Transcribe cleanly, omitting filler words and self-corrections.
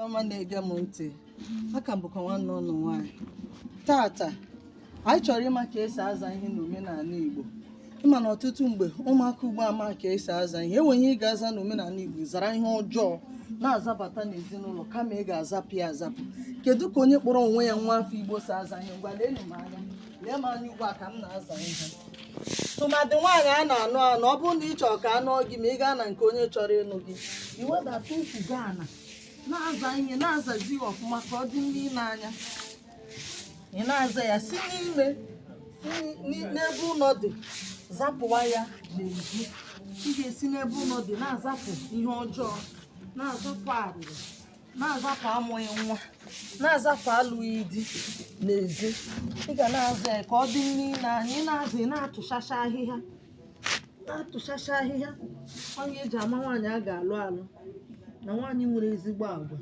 Ọma na-ege m ntị, aka m bụkwa nwanne ụnụ nwaanyị. Tata anyị chọrọ ịma ka esi aza ihe n'omenala Igbo. Ịma na ọtụtụ mgbe ụmụaka ugbu a ama ka esi aza ihe. Enwe ihe ị ga-aza n'omenala Igbo, zara ihe ọjọọ na-azabata n'ezinụlọ kama ị ga-azapụ ya azapụ. Kedu ka onye kpọrọ onwe ya nwa afọ Igbo si aza ihe? Ngwa, leenụ m anya, lee m anya ugbu a ka m na-aza ihe. Tụmadị nwaanyị a na-anụ anụ, ọ bụrụ na ị chọrọ ka a nụọ gị, ma ị gaa na nke onye chọrọ ịnụ gị, i wedata ukwu gị ana na-aza ihe, na-azazi ya ọfụma ka ọ dị mma ile anya. Ị na-aza ya si n'ime, si n'ebe ụlọ dị zapụwa ya n'ezi. Ị ga-esi n'ebe ụlọ dị na-azapụ ihe ọjọọ, na-azapụ arịrị, na-azapụ amụghị nwa, na-azapụ alụghị di n'ezi. Ị ga na-aza ya ka ọ dị mma ile anya. Ị na-aza, ị na-atụchacha ahịhịa, na-atụchacha ahịhịa. Onye eji ama nwaanyị a ga-alụ alụ na nwaanyị nwere ezigbo agwa.